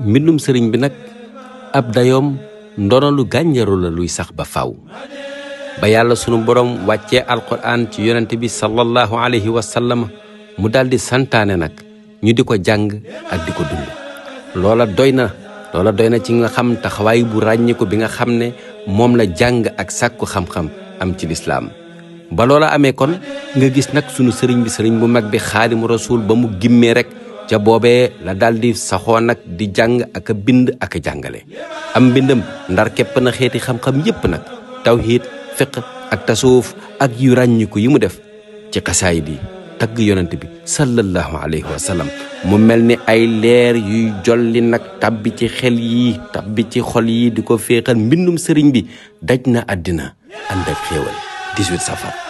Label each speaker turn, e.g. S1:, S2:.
S1: mbindum sëriñ bi nag ab dayoom ndono lu gànjaru la luy sax ba faw ba yàlla sunu borom wàccee alquran ci yonent bi sallallahu alayhi wa sallam mu daldi santaane nag ñu di ko jàng ak di ko dund loola doy na ci nga xam taxawaay bu ràññiku bi nga xam ne moom la jàng ak sàkku xam-xam am ci lislaam ba loola amee kon nga gis nag sunu sëriñ bu mag bi xaadimu rasuul ba mu gimmee rek ca boobee la daldi saxoo nag di jàng ak a bind ak a jàngale am mbindam ndar képp na xeeti xam-xam yépp nag tawhiid fiq ak tasawuf ak yu ràññiku yi mu def ci xasaayid yi tagg yonent bi sallallahu alayhi wa sallam mu mel ni ay leer yuy jolli nag tabbi ci xel yi tabbi ci xol yi di ko féexal mbindum sëriñ bi daj na àddina ànd ak xéewal 18 safar